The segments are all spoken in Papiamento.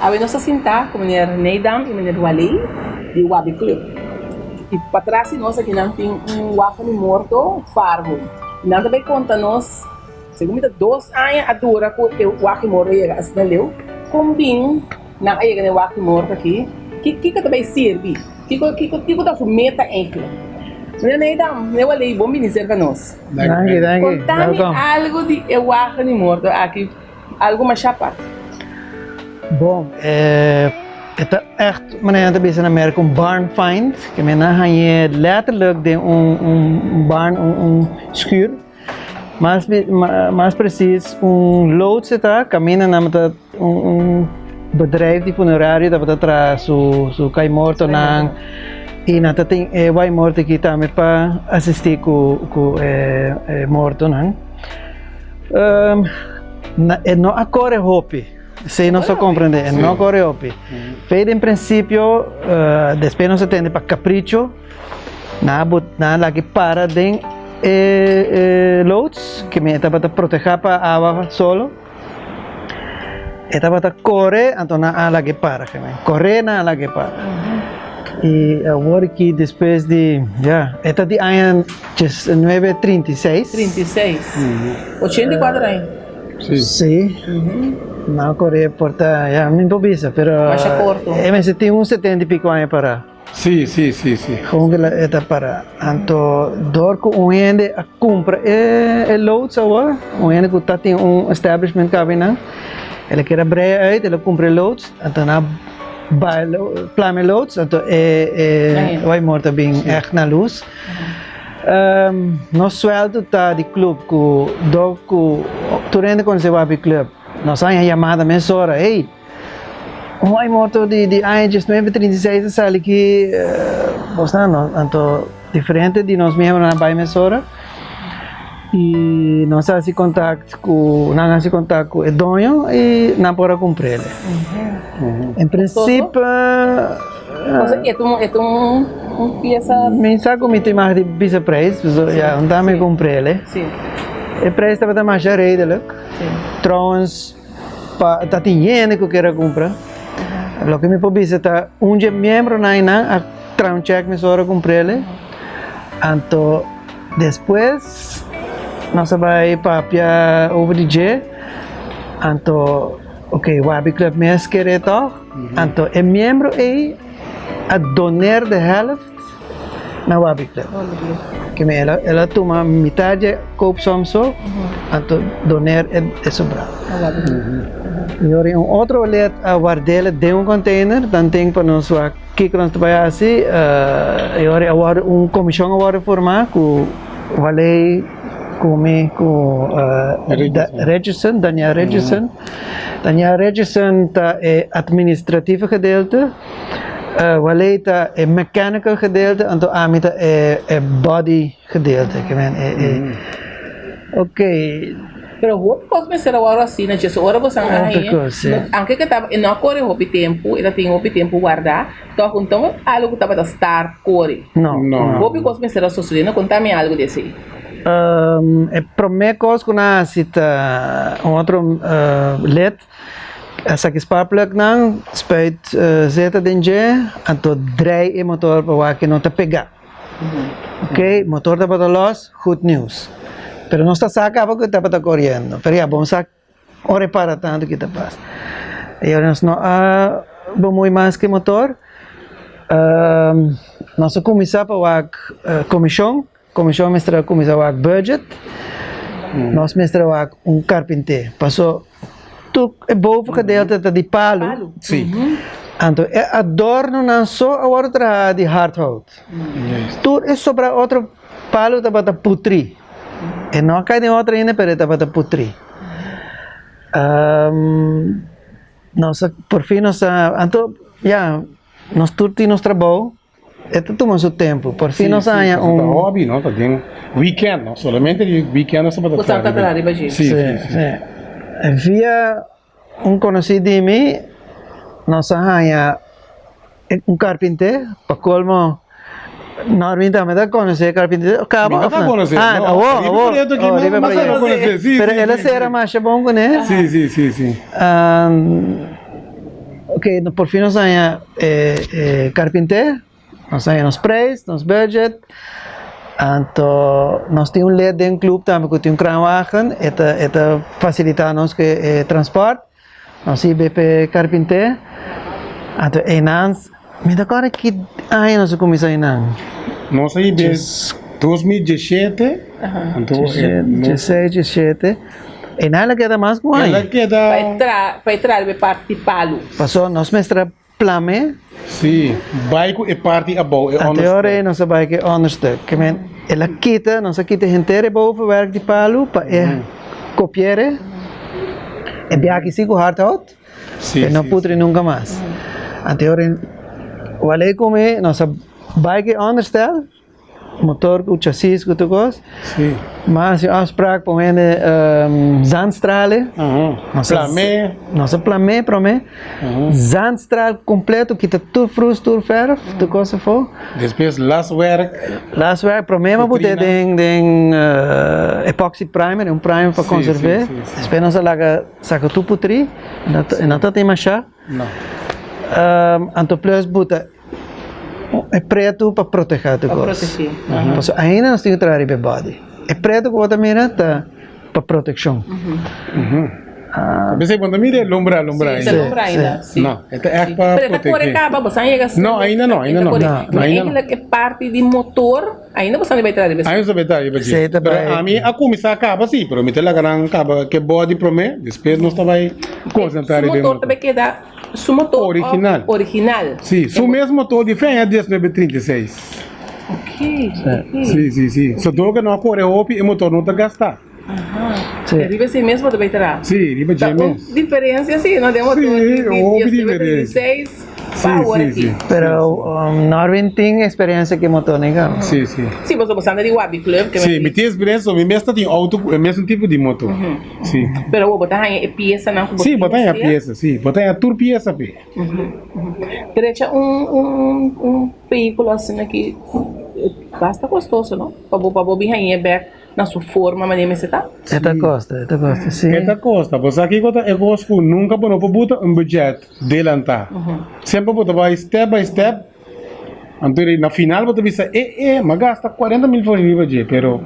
Awe nos ta sintá ku meneer Neidam i meneer Waley di Wabi Club. I patras di nos akinan tin un wagen di morto fargo. I nan ta bai konta nos, segun mi ta dos aña a dura ku e wagen di morto a yega asina leu, kon bin nan a yega na e wagen di morto aki, kiko ta bai sirbi, kiko kiko kiko ta su meta eigentlik. Meneer Neidam, meneer Waley, bon bini serka nos. Danki, danki. Konta mi algu di e wagen di morto aki. Algu masha apart. Bon, e ta ègt manera nan ta bisa na Merka un barn find, ke men a hañ'é lèterlik den un un barn, un un skür. Mas mas presis un loods e ta, kaminda nan ta un un bedrijf di funerario tabata traha su su kai mortonan i nan ta tin e wai morto aki tambe pa asistí ku ku e mortonan. E no a kore hopi, esei nos a komprendé, e no a kore hopi. Fei den prinsipio, despues nos a tende pa Capricho, nan a bot, nan a laki para den e loods, ke mi e tabata protehá pa awa solo. E tabata kore, anto nan a laki para, kore nan a laki para. I awor aki despues di, ya, e ta di aña 1936. 36. 84 aña. Sí. Sí. Nan a kore por ta, ya, mi no por bisa, pero. Masha korto. E mester tin un 70 i piko aña para. Sí, sí, sí, sí. Gewoon ku e ta para. Anto dor ku un hende a kumpra e loods awor, un hende ku ta tin un establishment kabinan, el a kere brea uit, el a kumpra e loods, anto nan a Bai plame loods, anto e e wai morto a bin echt na luz. Nos sueldo ta di club ku do ku tur hende konosé Wabi Club. Nos a haña yamada mesora, hey, un wai morto di di aña 1936 a sali aki, bos nan no. Anto diferente di nos miembronan a bai mesora i nos a hasi kontakt ku nan a hasi kontakt ku e doño i nan por a kumpr'el. En prinsipio Entonces e ta un e ta un un piesa. Mi sa ku mi tin mas di bisa preis, pasobra ya un ta mi kumpr'el. E preis tabata masha redelijk. Trouwens pa ta tin hende ku kier a kumpra. Loke mi por bisa ta un dje miembronan einan a traha un chèk mesora kumpr'el. Anto despues nos a bai papia over di dje, anto ok Wabi Club mes kere tòg, anto e miembro ei a doner de hèlft na Wabi Club. Keme el a el a tuma mitad dje koopsom so, anto doner e sobrá. I ora un otro lid a ward'el den un container, dan tin pa nos wak Kiko nos ta bai hasi? E ora a wòrdu un komishon a wòrdu formá ku Waley, ku mi, ku Richardson, Daniel Richardson. Daniel Richardson ta e administratieve gedeelte, Waley ta e mechanical gedeelte, anto ami ta e body gedeelte. Oké. Pero hopi kos mester a wòrdu asina dje. So ora boso a Hopi haña, kos, sí. anke ke taba, e no a kore hopi tempu, e ta tin hopi tempu wardá, tòg un tòg algu ku tabata start kore. No. No. Hopi kos mester a sosodé. No konta mi algu di esei. E promé kos ku nan a hasi ta un otro lid a saki sparplugnan, spuit zeta den dje, anto drei e motor pa wak e no ta pegá. Ok, motor tabata los, goed nieuws. Pero nos ta sa caba cu tabata coriendo. Pero ya, bon sa ora e para tanto ki ta pasa. Y ora nos no a bemoei mas cu e motor, nos a cuminsa pa wak comision. Comision mester a cuminsa wak budget. Nos mester a wak un carpinter. Paso tur e boven gedeelte ta di palu. Sí. Anto e adornonan so a wòrdu traha di hardhout. Tur e sobra otro palu tabata putrí. E no a kai den otro ainda, pero e tabata putrí. Nos a, por fin nos a, anto ya, nos tur tin nos trabou. E ta tuma su tempu. Por fin nos a haña un. Ta hobby, no? Ta den weekend, no? Solamente di weekend nos tabata traha riba. traha riba dje. Sí, sí, sí. Via un konosí di mi nos a haña un karpinté, pa kolmo Norwin tambe ta konosé e karpinté. Kaba òf no? no? Konosé. Ah, No, awor, riba awor. proyekto aki Oh, mi riba mas a proyekto. konosé. Sí, Pero sí, el a sí, sera sí. masha bon kuné. Sí, sí, sí, sí. Ok, no por fin nos haña e e karpinté, nos haña nos prijs, nos budget, anto nos tin un lid den club tambe ku tin un kraanwagen, e ta e ta fasilitá nos ku e transport, nos hiba pa e karpinté, anto einan mi ta kòrda ki aña nos a kuminsá einan. Nos a hiba 2017, anto e nos. Dieseis, diesshete. Einan el a keda mas ku un El aña. a keda. Pa e tra, pa e traha e parti palu. Paso nos mester a plam'é. Sí, bai ku e parti abou, e Anto e ora ei onderstuk. nos a bai ku e onderstuk. Ke men, el a kita, nos a kita henter e bovenwerk di palu pa e kopier e. E biaha si ku hardhout, Sí, e no sí, putri sí. nunka mas. Anto e ora ei, wal ei kume, nos a bai ku e onderstel. Motor ku chasis ku tur kos. Sí. Ma hasi un afspraak pa un hende zandstrale. Plamé. Nos a plamé promé. Zandstraal kompleto, kita tur frus, tur verf, tur kos afó. Despues laswerk. Laswerk, promé mi a put'é den den epoxy primer, un primer pa konservé. Despues nos a laga saka tur putrí, e no ta tin mashá. No. Anto plus buta E pretu pa proteha tur Pa kos. protegé. Pasobra ainda nos tin ku traha riba e body. E pretu ku bo ta mira ta pa protekshon. P'esei bo no ta mira e lombra lombra Sí, ainda. ta lombra ainda. Sí. No, e ta ègt pa Pero e ta protegé. kore kaba, bo sa yega No, ainda no, ainda no. No, No, ainda no. eigenlijk e parti di motor, ainda bo sa bai traha riba Ainda bo sa bai traha riba dje. Sí, ta Pero bai. ami a kuminsá kaba sí, pero mi ta laga nan kaba ku e body promé, despues nos ta bai konsentrá Su riba e motor ta motor. bai keda Su motor Original. Original. Sí, su mes motor di Fenha 1936. Ok, ok. Sí, sí, sí. So door que no a core hopi, e motor no ta gasta. Aha. Sí. E riba esei mes bo ta bay traha. Sí, riba dje Ta un mes. diferencia sí, no? Den motor Sí, di di hopi diferencia. 1936 Sí, pa awor sí, aki. sí. Pero Norwin tin experiencia cu motor ni caba. Sí, sí. Sí, boso bo anda di Wabi Club. Que Sí, mi tin experiencia, mi mes ta tin auto cu e mesun tipo di motor. Sí. Pero bo ta haña e piesanan ku bo Sí, bo ta haña mester? piesa, sí. Bo ta haña tur piesa p'e. Drecha un un un vehículo asina aki basta kostoso, no? Pa bo pa bo bin hañ'é bèk na su forma manera mester ta. E ta kosta, e ta kosta, sí. E ta kosta. Bo sa kiko ta e kos ku nunka bo no por buta un budget delantá. Semper bo ta bai step by step. Anto na final bo ta bisa e e m'a gasta 40 mil florin riba dje pero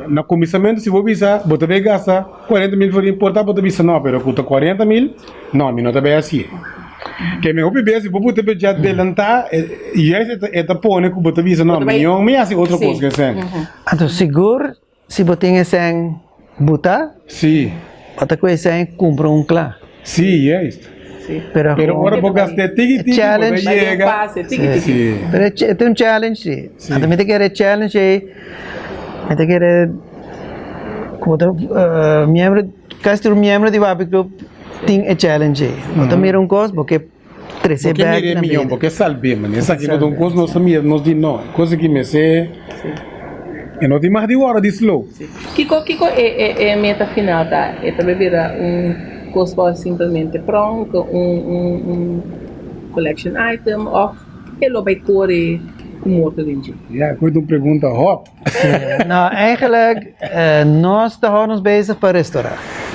na kuminsamentu si bo bisa bo ta bay gasta 40 mil florin por ta bo ta bisa no pero ku ta 40 mil no mi no ta bay hasié. Ke mi hopi bes si bo puta dja adelanta juist e ta e ta pone ku bo ta bisa no mion mi hasi otro kos ku esei. Anto sigur Si bo tin esei buta, Sí. bo ta ku esei kumpra un kla. Sí, juist. Sí. Pero Pero ora bo gast'é tiki tiki, bo ta Challenge. Bai den yega. fase, tiki tiki. Sí. Pero e ta un challenge sí. Sí. Anto mi ta kere e challenge ei, mi ta kere ku bo ta miembro, kasi tur miembro di Wapi Club tin e challenge ei. Bo ta mira un kos, bo ke trese Bo ke bek mira e na miyon, bida. bo ke salb'é, man. Esaki no ta un kos nos ta mira, nos di no. E kos aki mester, e no tin mag di wòrdu di slow. Kiko kiko e e e meta final ta? E ta bira un kos pa simplemente pronk, un un un collection item òf e lo bai kore ku morto den dje? Ya, koe ta un pregunta hòt. No, eigenlijk nos ta hou nos bezig pa restaurá.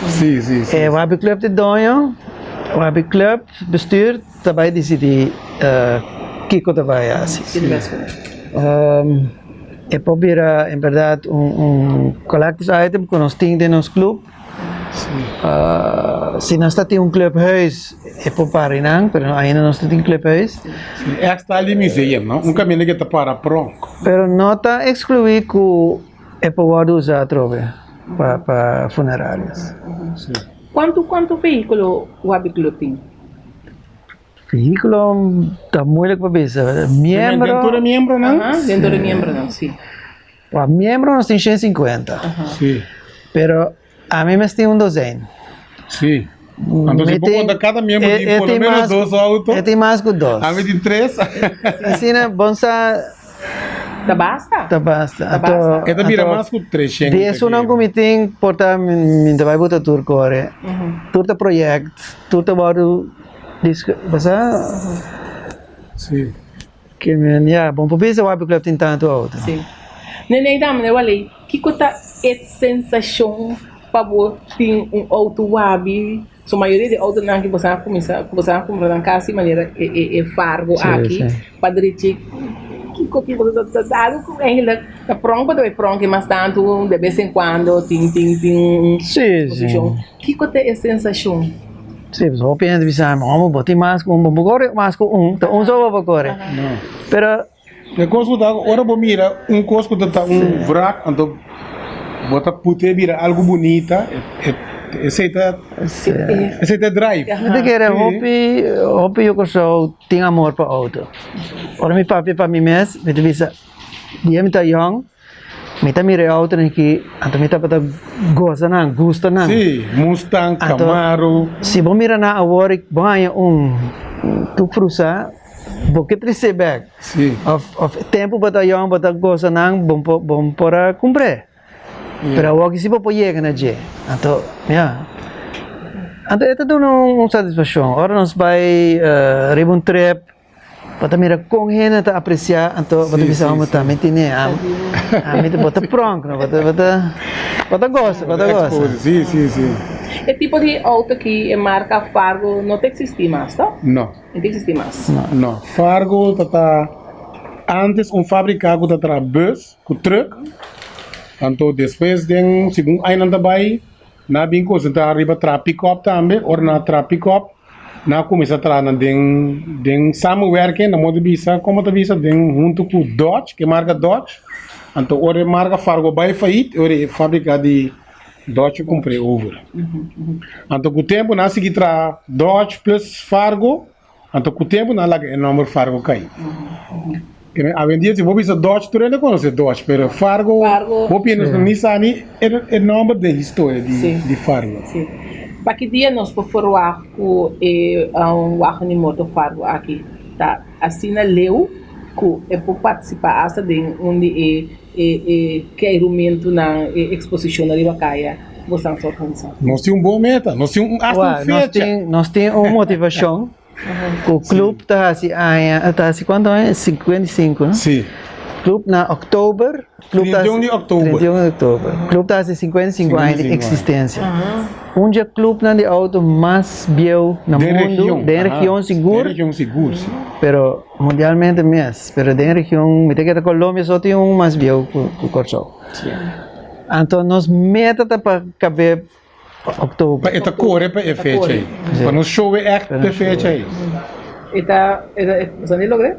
Sí, sí, sí. E Wabi Club di doño, Wabi Club bestuur ta bai disidí kiko ta bai hasi. Sí. E por bira en berdad un un collectors item ku nos tin den nos club. Si nos ta tin un clubhuis e por para einan, pero ainda nos no tin clubhuis. Èk sta di museum, no? Un kaminda ke ta para pronk. Pero no ta ekskluí ku e por wòrdu usá atrobe pa pa funerarias. Kuantu kuantu vehíkulo Wabi Club tin? Vehíkulo ta moeilijk pa bisa. Miembro. Den tur e miembronan? Den tur e miembronan, si. Pa miembro nos tin 150. Sí. Pero ami mes tin un dozijn. Sí. Anto si bo konta kada miembro tin por lo menos dos auto. E tin mas ku dos. Ami tin tres. Asina bon sa. Ta basta. Ta basta. Ta basta. E ta bira mas ku 300. Di esunnan ku mi tin por ta mi ta bai buta tur kore. Tur ta project, tur ta wòrdu basa. Sí. Ke men ya, bon por bisa Wabi Club tin tantu auto. Sí. Nene dame ne wale, kiko ta e sensashon pa bo tin un auto Wabi? So mayoria di autonan ki boso a kuminsá ku boso a kumpra nan kasi manera e e e Fargo aki pa drechi kiko ki boso ta ta ta algu ku eigenlijk ta pronk pa ta bai pronk mas tantu de bes en kuando tin tin tin un eksposishon. Kiko ta e sensashon? Sí, pues hopi hende bisa mi, homo bo tin mas ku un, bo por kore mas ku un, ta un so bo por kore. Pero. E kos ku ta, ora bo mira un kos ku ta ta un wrak, anto bo ta put'e bira algu bunita, esei ta, esei ta e drive. Mi ta kere hopi, hopi yu Kòrsou tin amor pa outo. Ora mi papia pa mi mes, mi ta bisa, dia mi ta yòn, Mi ta mira e autonan aki, anto mi tabata goza nan, gusta nan. Sí, Mustang, Camaro. Si bo mira nan awor i bo haña un tur frusá, bo ke tris'é bèk. Sí. Òf òf tempu bo ta yòn bo ta goza nan, bo por bo por a kumpr'é. Pero awor aki si bo por yega na dje. Anto, ya. Anto e ta duna un satisfakshon. Ora nos bai riba un trip. Bo ta mira kon hende ta apresiá, anto bo ta bisa, Amo tambe tene, ami ta, bo ta pronk, no, bo ta, bo ta, bo ta gosa, bo ta gosa. Sí, sí, sí. E tipo di auto ki e marka Fargo no ta eksistí mas, to? No. No ta eksistí mas. No. Fargo ta ta antes un fabrika ku ta traha bus ku trùk, anto despues den segun añanan ta bai nan a bin konsentrá riba traha pikòp tambe, ora nan a traha pikòp Nan a kuminsá traha nan den den samenwerking, nan modo bisa, komo ta bisa, den huntu ku Dodge, ku e marka Dodge. Anto ora e marka Fargo bai fayit, ora e fabrika di Dodge a kumpr'é over. Anto ku tempu nan a sigui traha Dodge plus Fargo, anto ku tempu nan a laga e nòmber Fargo kai. Awendia si bo bisa Dodge tur hende konosé Dodge, pero Fargo hopi hende no ni sa ni e nòmber den historia di Fargo. Sí. Pa ki dia nos por ferwagt ku e wagen di motor Fargo aki ta asina leu ku e por partisipá asta den un di e e keirumentunan, e eksposishonnan riba kaya ku boso a organisá? Nos tin un bon meta, nos tin un asta un fecha. Nos tin un motivashon. Ku club ta hasi aña, ta hasi kuantu aña? 55, no? Sí. Club na oktober. Club ta 31 di oktober. 31 di oktober. Club ta hasi 55 aña di eksistensia. Un dje clubnan di auto mas bieu na mundu, den region sigur. Den region sigur, si. Pero mundialmente mes, pero den region, mi ta kere Colombia so tin un mas bieu ku Kòrsou. Anto nos meta ta pa kabe Oktober. Pa e ta kore pa e fecha ei. Pa nos show e ègt pa e fecha ei. E ta, e ta, boso a logr'é?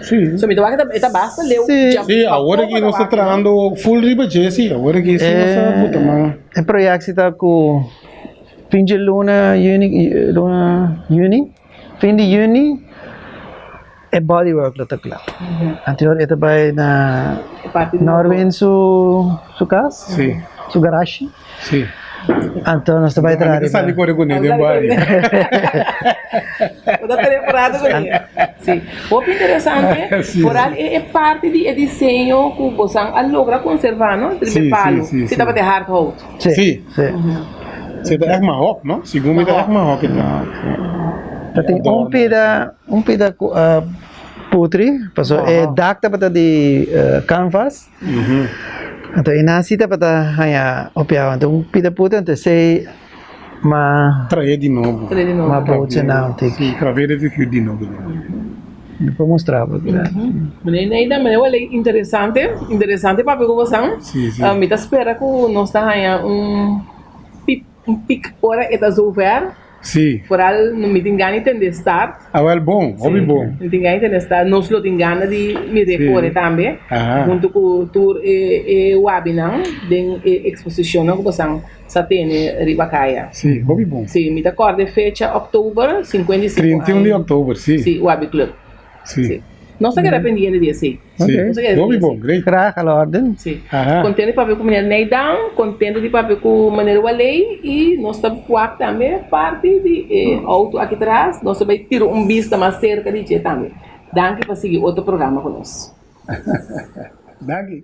Sí. So mi ta wak e ta basta leu. Sí. Sí, awor aki nos ta trahando full riba dje, sí. Awor aki sí nos a buta man. E proyecto ta ku fin dje luna juni, luna juni, fin di juni e bodywork lo ta kla. Anto e ta bai na Norwin su su kas, Sí. su garashi. Sí. Anto nos ta bai traha riba. Sali kore kuné den bario. Bo ta preparado kuné. Sí. Hopi interesante. Sí. Foral e e parti di e diseño ku bosan a logra konservá, no? Riba e palu. Sí, sí, sí. Si tabata e hardhout. Sí. Sí. Sí. Si ta ègt mahok, no? Segun mi ta ègt mahok e ta. Ta tin un pida, un pida ku a putri, pasobra e dak tabata di canvas. Anto e nan si tabata haña hopi awa. Anto un pida putri, anto esei ma. Trae di nobo. Ma bocha nan un tiki. Si, trae de figura di nobo. Mi por mustra bo kila. Meneer Neida, meneer Wally, interesante, interesante papia ku bosan. Si, si. Mi ta spera ku nos ta haña un pip, un pik ora e ta zover. Si. Foral mi tin gana di tende start. Awel bon, hopi bon. Mi tin gana di tende start. Nos lo tin gana di mira e kore tambe. Huntu ku tur e e wabinan den e eksposishonnan ku bosan sa tene riba kaya. Si, hopi bon. Si, mi ta kòrda e fecha òktober, 55 aña. 31 di òktober, si. Si, Wabi Club. Si. Nos ta keda pendiente di esei. Si, hopi bon, great. Graag a la orden. Si. Kontento di papia ku meneer Neydan, kontento di papia ku meneer Waley i nos ta wak tambe parti di e outo aki tras. Nos ta bai tira un bista mas serka di dje tambe. Danki pa sigui otro programa ku nos. Danki.